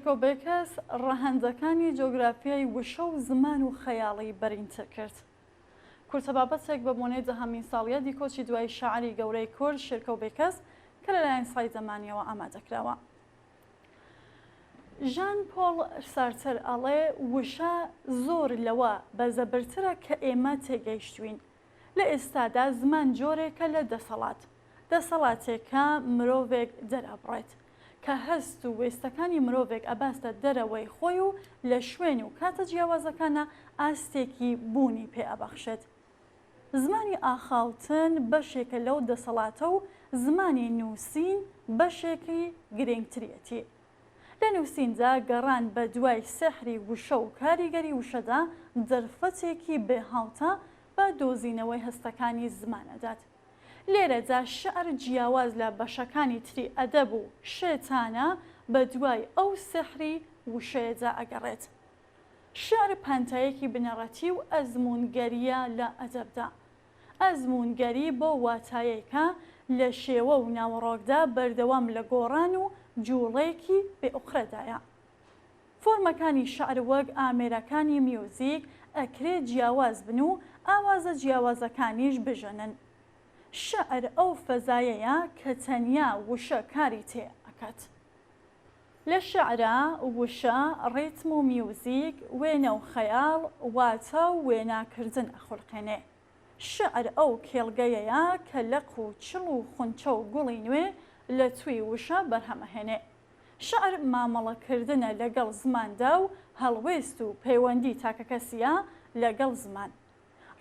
شێرکۆ بێکەس ڕەهەندەکانی جۆگرافیای وشە و زمان و خەیاڵی بەرینتر کرد. کورتە بابەتێک بە بۆنەی دەهەمین ساڵیادی کۆچی دوایی شاعری گەورەی کورد شێرکۆ بێکەس کە لەلایەن سەعید زەمانییەوە ئامادەکراوە. ژان پۆڵ سارتەر ئەڵێ وشە زۆر لەوە بە زەبرترە کە ئێمە تێگەیشتووین. لە ئێستادا زمان جۆرێکە لە دەسەڵات. دەسەڵاتێک کە مرۆڤێک دەرئەبڕێت. کە هەست و وێستەکانی مرۆڤێک ئەباستە دەرەوەی خۆی و لە شوێن و کاتە جیاوازەکانا ئاستێکی بوونی پێ ئەبەخشێت. زمانی ئاخاوتن بەشێکە لەو دەسەڵاتە و زمانی نووسین بەشێکی گرنگتریەتی. لە نووسیندا گەڕان بە دوای سیحری وشە و کاریگەری وشەدا دەرفەتێکی بێ هاوتا بە دۆزینەوەی هەستەکانی زمان ئەدات. لێرەدا شیعر جیاواز لە بەشەکانی تری ئەدەب و شێتانە بە دوای ئەو سیحری وشەیەدا ئەگەڕێت. شیعر پانتایەکی بنەڕەتی و ئەزموونگەرییە لە ئەدەبدا. ئەزموونگەری بەو واتایەی کە لە شێوە و ناوەڕۆکدا بەردەوام لە گۆڕان و جووڵەیەکی بێ ئۆقرەدایە. فۆرمەکانی شیعر وەک ئامێرەکانی میوزیک ئەکرێ جیاواز بن و ئاوازە جیاوازەکانیش بژەنن. شیعر ئەو فەزایەیە کە تەنیا وشە کاری تێ ئەکات. لە شیعرا وشە، ڕیتم و میوزیک، وێنە و خەیاڵ، واتا و وێناکردن ئەخولقێنێ. شیعر ئەو کێڵگەیەیە کە لەق و چڵ و خونچە و گوڵی نوێ لە تووی وشە بەرهەم ئەهێنێ. شیعر مامەڵەکردنە لەگەڵ زماندا و هەڵوێست و پەیوەندی تاکەکەسییە لەگەڵ زمان.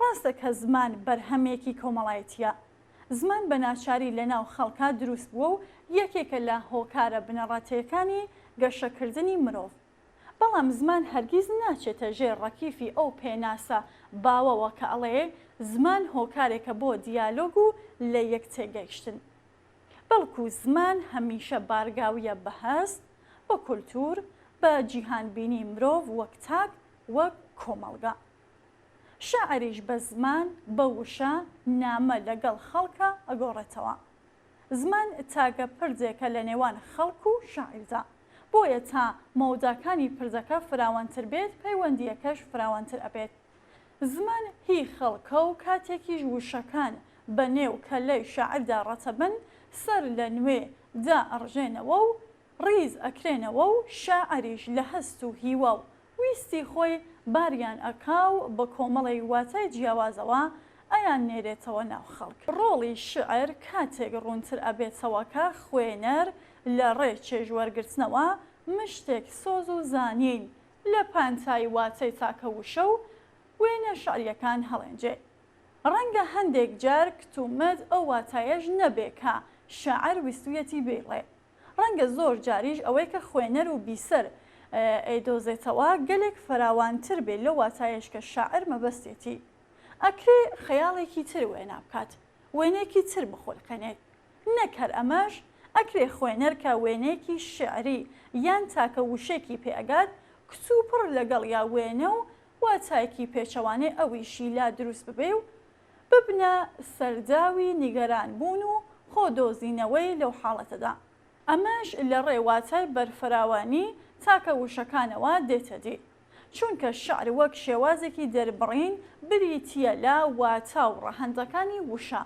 ڕاستە کە زمان بەرهەمێکی کۆمەڵایتییە. زمان بە ناچاری لە ناو خەڵکا دروست بووە و یەکێکە لە هۆکارە بنەڕەتێکانی گەشەکردنی مرۆڤ. بەڵام زمان هەرگیز ناچێتە ژێر ڕەکیفی ئەو پێناسە باوەوە کە ئەڵێ زمان هۆکارێکە بۆ دیالۆگ و لە یەک تێگەیشتن. بەڵکو زمان هەمیشە بارگاوییە بە هەست، بە کولتوور، بە جیهانبینی مرۆڤ وەک تاک، وەک کۆمەڵگا. شاعریش بە زمان، بە وشە، نامە لەگەڵ خەڵکا ئەگۆڕێتەوە. زمان تاکە پردێکە لە نێوان خەڵک و شاعیردا. بۆیە تا مەوداکانی پردەکە فراوانتر بێت، پەیوەندییەکەش فراوانتر ئەبێت. زمان هی خەڵکە و کاتێکیش وشەکان بە نێو کەللەی شاعیردا ڕەتەبن، سەر لە نوێ دائەڕژێنەوە و ڕیز ئەکرێنەوە و شاعریش لە هەست و هیوا و ویستی خۆی باریان ئەکا و بە کۆمەڵێک واتای جیاوازەوە ئەیان نێرێتەوە ناو خەڵک. ڕۆڵی شیعر کاتێک ڕوونتر ئەبێتەوە کە خوێنەر لە ڕێ چێژوەرگرتنەوە مشتێک سۆز و زانین لە پانتایی واتەی تاکە وشە و وێنە شیعرییەکان هەڵێنجێ. ڕەنگە هەندێک جار کتومت ئەو واتایەش نەبێ کە شاعر ویستوویەتی بیڵێ. ڕەنگە زۆر جاریش ئەوەی کە خوێنەر و بیسەر ئەیدۆزێتەوە گەلێک فراوانتر بێ لەو واتایەش کە شاعر مەبەستێتی. ئەکرێ خەیاڵێکی تر وێنا بکات، وێنەیەکی تر بخولقێنێت. نەک هەر ئەمەش، ئەکرێ خوێنەر کە وێنەیەکی شیعری یان تاکە وشەیەکی پێ ئەگات، کتوپڕ لەگەڵیا وێنە و واتایەکی پێچەوانەی ئەویشی لا دروست ببێ و ببنە سەرداوی نیگەران بوون و خۆ دۆزینەوەی لەو حاڵەتەدا. ئەمەش لە ڕێ واتای بەرفراوانی تاکە وشەکانەوە دێتە دی. چونکە شیعر وەک شێوازێکی دەربڕین بریتییە لە واتا و ڕەهەندەکانی وشە.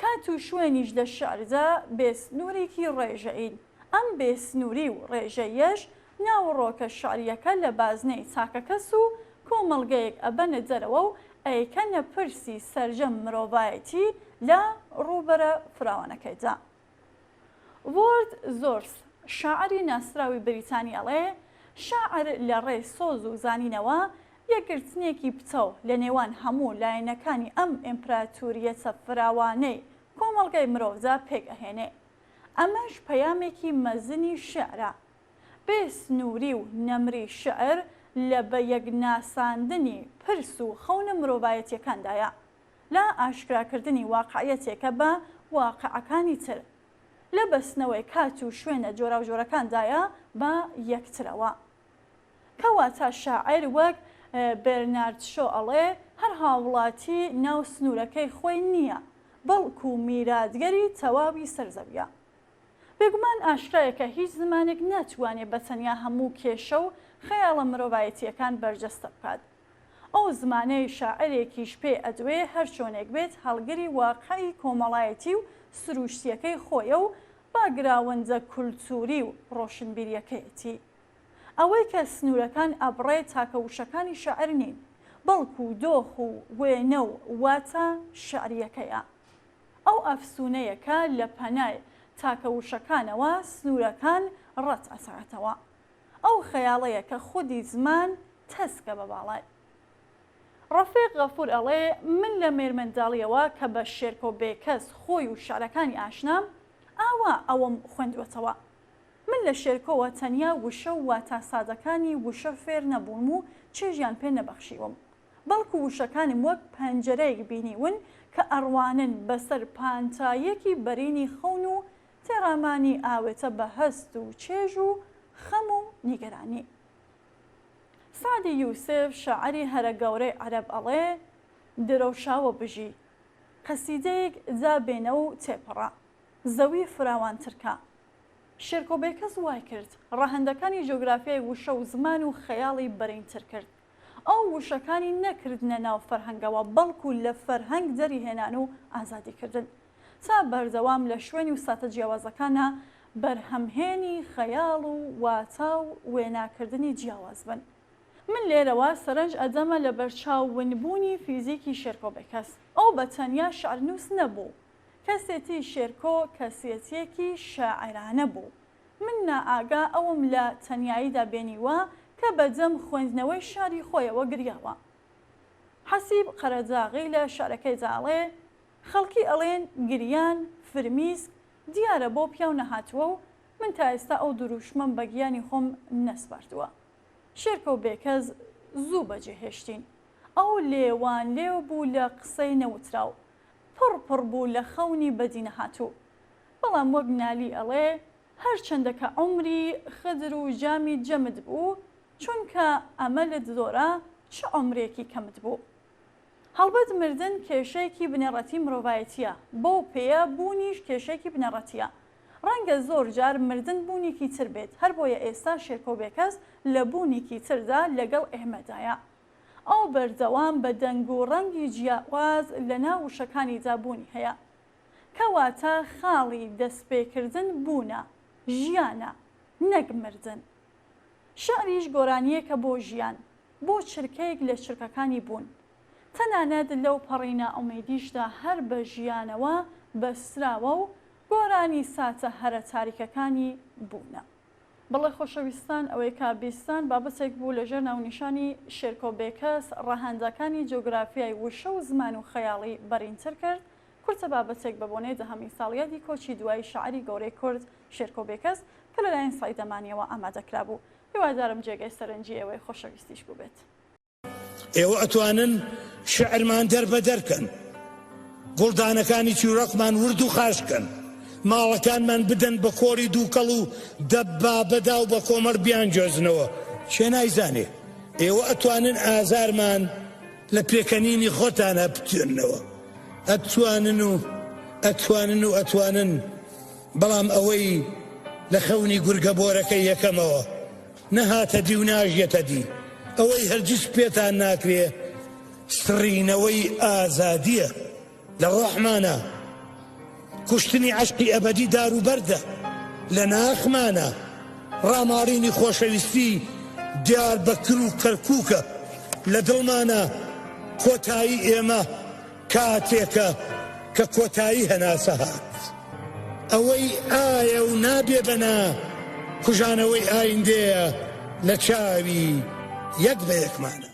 کات و شوێنیش لە شیعردا بێ سنوورێکی ڕێژەیین. ئەم بێ سنووری و ڕێژەییەش ناوەڕۆکە شیعرییەکە لە بازنەی تاکەکەس و کۆمەڵگەیەک ئەبەنە دەرەوە و ئەیکەنە پرسی سەرجەم مرۆڤایەتی لە ڕووبەرە فراوانەکەیدا. وۆردزۆرس، شاعری ناسراوی بریتانی ئەڵێ، شاعر لە ڕێی سۆز و زانینەوە یەکگرتنێکی پتەو لە نێوان هەموو لایەنەکانی ئەم ئیمپراتوریەتە فراوانەی کۆمەڵگای مرۆڤدا پێک ئەهێنێ. ئەمەش پەیامێکی مەزنی شیعرە. بێ سنووری و نەمری شیعر لە بە یەک ناساندنی پرس و خەونە مرۆڤایەتیەکاندایە. لە ئاشکراکردنی واقعیەتێکە بە واقعەکانی تر. لە بەستنەوەی کات و شوێنە جۆراوجۆرەکاندایە بە یەکترەوە. کەواتە شاعیر وەک بێرنارد شۆ ئەڵێ هەر هاوڵاتی ناو سنوورەکەی خۆی نییە، بەڵکو میراتگەری تەواوی سەر زەویە. بێگومان ئاشکرایە کە هیچ زمانێک ناتوانێ بە تەنیا هەموو کێشە و خەیاڵە مرۆڤایەتییەکان بەرجەستە بکات. ئەو زمانەی شاعیرێکیش پێ ئەدوێ هەرچۆنێک بێت هەڵگری واقعی کۆمەڵایەتی و سرووشتییەکەی خۆیە و باگراوندە کولتووری و ڕۆشنبیرییەکەیەتی. ئەوەی کە سنوورەکان ئەبڕێ تاکە وشەکانی شیعر نین، بەڵکو دۆخ و وێنە و واتا شیعرییەکەیە. ئەو ئەفسوونەیە کە لە پەنای تاکە وشەکانەوە سنوورەکان ڕەت ئەکاتەوە. ئەو خەیاڵەیە کە خودی زمان تەسکە بە باڵای. ڕەفیق غەفوور ئەڵێ، من لە مێرمنداڵییەوە کە بە شێرکۆ بێکەس خۆی و شیعرەکانی ئاشنام، ئاوا ئەوم خوێندووەتەوە. من لە شێرکۆوە تەنیا وشە و واتا سادەکانی وشە فێر نەبووم و چێژیان پێ نەبەخشیوم، بەڵکو وشەکانم وەک پەنجەرەیەک بینیون کە ئەڕوانن بەسەر پانتاییەکی بەرینی خەون و تێڕامانی ئاوێتە بە هەست و چێژ و خەم و نیگەرانی. سەعدی یوسف شاعری هەرە گەورەی عەرەب ئەڵێ، درەوشاوە بژی، قەسیدەیەک دابێنە و تێپەڕە، زەوی فراوانتر کە. شێرکۆ بێکەس وای کرد، ڕەهەندەکانی جۆگرافیای وشە و زمان و خەیاڵی بەرینتر کرد. ئەو وشەکانی نەکردنە ناو فەرهەنگەوە، بەڵکو لە فەرهەنگ دەریهێنان و ئازادی کردن. تا بەردەوام لە شوێن و ساتە جیاوازەکانا بەرهەمهێنی خەیاڵ و واتا و وێناکردنی جیاواز بن. من لێرەوە سەرنج ئەدەمە لەبەرچاو ونبوونی فیزیکی شێرکۆ بێکەس. ئەو بە تەنیا شیعرنووس نەبوو. کەسێتی شێرکۆ کەسێتییەکی شاعیرانە بوو. من نائاگا ئەوم لە تەنیاییدا بینیوە کە بە دەم خوێندنەوەی شیعری خۆیەوە گریاوە. حەسیب قەرەداغی لە شیعرەکەیدا ئەڵێ، خەڵکی ئەڵێن گریان، فرمیسک، دیارە بۆ پیاو نەهاتووە و من تا ئێستا ئەو دروشمەم بە گیانی خۆم نەسپاردووە. شێرکۆ بێکەس زوو بەجێ هێشتین. ئەو لێوانلێو بوو لە قسەی نەوتراو. پڕ پڕ بوو لە خەونی بەدینەهاتوو. بەڵام وەک نالی ئەڵێ، هەرچەندە کە عومری خدر و جامی جەمت بوو، چونکە ئەمەلت زۆرە، چ عومرێکی کەمت بوو. هەڵبەت مردن کێشەیەکی بنەڕەتی مرۆڤایەتییە، بەو پێیە بوونیش کێشەیەکی بنەڕەتییە. ڕەنگە زۆر جار مردن بوونێکی تر بێت، هەربۆیە ئێستا شێرکۆ بێکەس لە بوونێکی تردا لەگەڵ ئێمەدایە. ئەو بەردەوام بە دەنگ و ڕەنگی جیاواز لە ناو وشەکانیدا بوونی هەیە. کەواتە خاڵی دەستپێکردن بوونە، ژیانە، نەک مردن. شیعریش گۆرانییەکە بۆ ژیان، بۆ چرکەیەک لە چرکەکانی بوون. تەنانەت لەو پەڕی نائومێدیشدا هەر بە ژیانەوە بەستراوە و گۆرانی ساتە هەرە تاریکەکانی بوونە. بەڵێ خۆشەویستان ئەوەی کە بیستان بابەتێک بوو لە ژێر ناونیشانی شێرکۆ بێکەس ڕەهەندەکانی جوگرافیای وشە و زمان و خەیاڵی بەرینتر کرد، کورتە بابەتێک بە بۆنەی دەهەمین ساڵیادی کۆچی دوایی شاعری گەورەی کورد شێرکۆ بێکەس کە لەلایەن سەعید ئەمانیەوە ئامادە کرابوو. هیوادارم جێگای سەرنجی ئێوەی خۆشەویستیش بووبێت. ئێوە ئەتوانن شعرمان دەربەدەر کەن، گوڵدانەکانی چیرۆکمان ورد و خاش کەن، ماڵەکانمان بدەن بە کۆری دووکەڵ و دەبابەدا و بە کۆمەڵ بیانگوێزنەوە، کێ نایزانێ؟ ئێوە ئەتوانن ئازارمان لە پێکەنینی خۆتانا بتوێننەوە، ئەتوانن و ئەتوانن و ئەتوانن، بەڵام ئەوەی لە خەونی گورگە بۆرەکەی یەکەمەوە نەهاتە دی و ناشیەتە دی، ئەوەی هەرگیز پێتان ناکرێ سڕینەوەی ئازادییە لە ڕۆحمانا، کوشتنی عەشقی ئەبەدی دار و بەردە لە ناخمانا، ڕاماڵینی خۆشەویستی دیاربەکر و کەرکووکە لە دڵمانا، کۆتایی ئێمە کاتێکە کە کۆتایی هەناسە هات. ئەوەی ئایە و نابێ بە نا، کوژانەوەی ئایندەیە لە چاوی یەک بە یەکمانا.